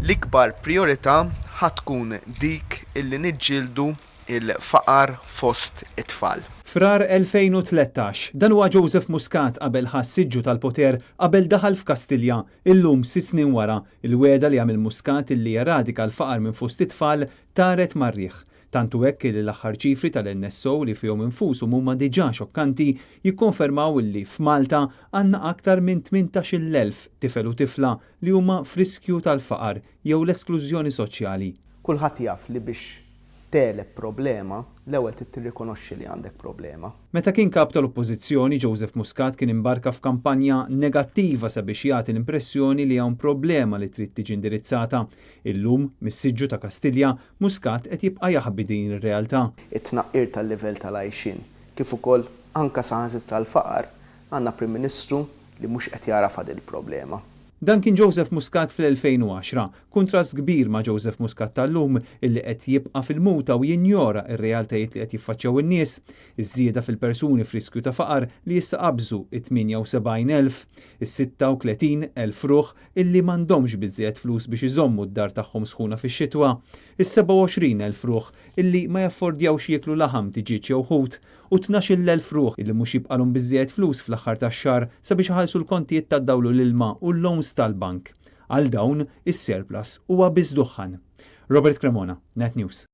L-ikbar prijorità ħa tkun dik illi niġġieldu l-faqar fost it-tfal. Frar 2013, Dan huwa Joseph Muscat qabel ħa s-siġġu tal-poter qabel daħal f'Kastilja. Illum, sitt snin wara, il-wegħda li għamel Muscat illi jeradika l-faqar minn fost it-tfal taret mar-riħ. Tant hu hekk illi l-aħħar ċifri tal-NSO li fihom infushom huma diġà xokkanti jikkonfermaw illi f'Malta għandna aktar minn 18,000 tifel u tifla li huma f'riskju tal-faqar jew l-esklużjoni soċjali. Kulħadd jaf li biex tegħleb problema, l-ewwel trid tirrikonoxxi li għandek problema. Meta kien Kap tal-Oppożizzjoni, Joseph Muscat kien imbarka f'kampanja negattiva sabiex jagħti l-impressjoni li hawn problema li trid tiġi indirizzata. Illum, mis-siġġu ta' Kastilja, Muscat qed jibqa' jaħbi din ir-realtà. It-tnaqqir tal-livell tal-għajxien, kif ukoll anke saħansitra l-faqar, għandna Prim Ministru li mhux qed jagħrafha din il-problema. Dan kien Joseph Muscat fl-2010. Kuntrast kbir ma' Joseph Muscat tal-lum illi qed jibqa' fil-muta u jinjora r-realtajiet li qed jiffaċċjaw in-nies. Iż-żieda fil-persuni f'riskju ta' faqar li issa qabżu it-78,000, is-36,000 ruħ illi m'għandhomx biżżejjed flus biex iżommu d-dar tagħhom sħuna fix-xitwa, is-27,000 ruħ illi ma jaffordjawx jieklu laħam, tiġieġ jew ħut, u 12,000 ruħ illi mhux jibqalhom biżżejjed flus fl-aħħar tax-xahar sabiex iħallsu l-kontijiet tad-dawl u l-ilma u l-loans tal-bank. Għal dawn, is-surplus huwa biss duħħan. Robert Cremona, Net News.